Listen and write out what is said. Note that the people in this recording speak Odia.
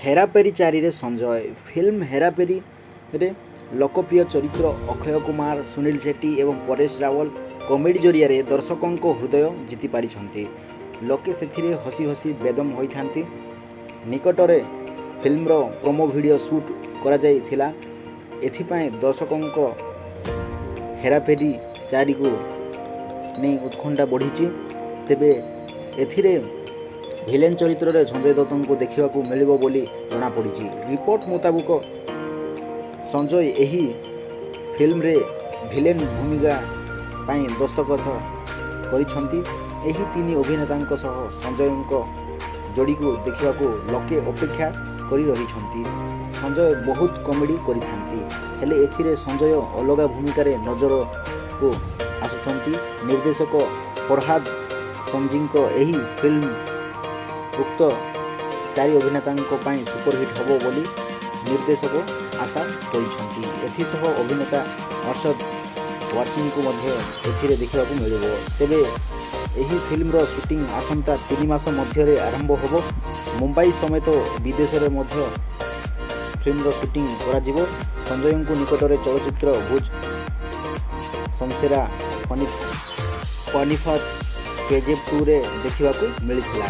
ହେରାଫେରି 4ରେ ସଞ୍ଜୟ। ଫିଲ୍ମ ହେରାଫେରିରେ ଲୋକପ୍ରିୟ ଚରିତ୍ର ଅକ୍ଷୟ କୁମାର, ସୁନୀଲ ସେଟ୍ଟୀ ଏବଂ ପରେଶ ରାୱଲ କମେଡି ଜରିଆରେ ଦର୍ଶକଙ୍କ ହୃଦୟ ଜିତିପାରିଛନ୍ତି। ଲୋକେ ସେଥିରେ ହସି ହସି ବେଦମ ହୋଇଥାନ୍ତି। ନିକଟରେ ଫିଲ୍ମର ପ୍ରୋମୋ ଭିଡିଓ ସୁଟ୍ କରାଯାଇଥିଲା। ଏଥିପାଇଁ ଦର୍ଶକଙ୍କ ହେରାଫେରି 4କୁ ନେଇ ଉତ୍କଣ୍ଠା ବଢ଼ିଛି। ତେବେ ଏଥିରେ ଭିଲେନ୍ ଚରିତ୍ରରେ ସଞ୍ଜୟ ଦତ୍ତଙ୍କୁ ଦେଖିବାକୁ ମିଳିବ ବୋଲି ଜଣାପଡ଼ିଛି। ରିପୋର୍ଟ ମୁତାବକ, ସଞ୍ଜୟ ଏହି ଫିଲ୍ମରେ ଭିଲେନ୍ ଭୂମିକା ପାଇଁ ଦସ୍ତଖତ କରିଛନ୍ତି। ଏହି ତିନି ଅଭିନେତାଙ୍କ ସହ ସଞ୍ଜୟଙ୍କ ଯୋଡ଼ିକୁ ଦେଖିବାକୁ ଲୋକେ ଅପେକ୍ଷା କରି ରହିଛନ୍ତି। ସଞ୍ଜୟ ବହୁତ କମେଡି କରିଥାନ୍ତି। ହେଲେ ଏଥିରେ ସଞ୍ଜୟ ଅଲଗା ଭୂମିକାରେ ନଜରକୁ ଆସୁଛନ୍ତି। ନିର୍ଦ୍ଦେଶକ ଫରହାଦ ସାମଜୀଙ୍କ ଏହି ଫିଲ୍ମ ଉକ୍ତ ଚାରି ଅଭିନେତାଙ୍କ ପାଇଁ ସୁପରହିଟ୍ ହେବ ବୋଲି ନିର୍ଦ୍ଦେଶକ ଆଶା କରିଛନ୍ତି। ଏଥିସହ ଅଭିନେତା ଅର୍ଶଦ ୱାରିସଙ୍କୁ ମଧ୍ୟ ଏଥିରେ ଦେଖିବାକୁ ମିଳିବ। ତେବେ ଏହି ଫିଲ୍ମର ସୁଟିଂ ଆସନ୍ତା 3 ମାସ ମଧ୍ୟରେ ଆରମ୍ଭ ହେବ। ମୁମ୍ବାଇ ସମେତ ବିଦେଶରେ ମଧ୍ୟ ଫିଲ୍ମର ସୁଟିଂ କରାଯିବ। ସଞ୍ଜୟଙ୍କୁ ନିକଟରେ ଚଳଚ୍ଚିତ୍ର ଭୁଜ, ଶମଶେରା, ପାନିପଥ, କେଜିଏଫ୍ 2ରେ ଦେଖିବାକୁ ମିଳିଥିଲା।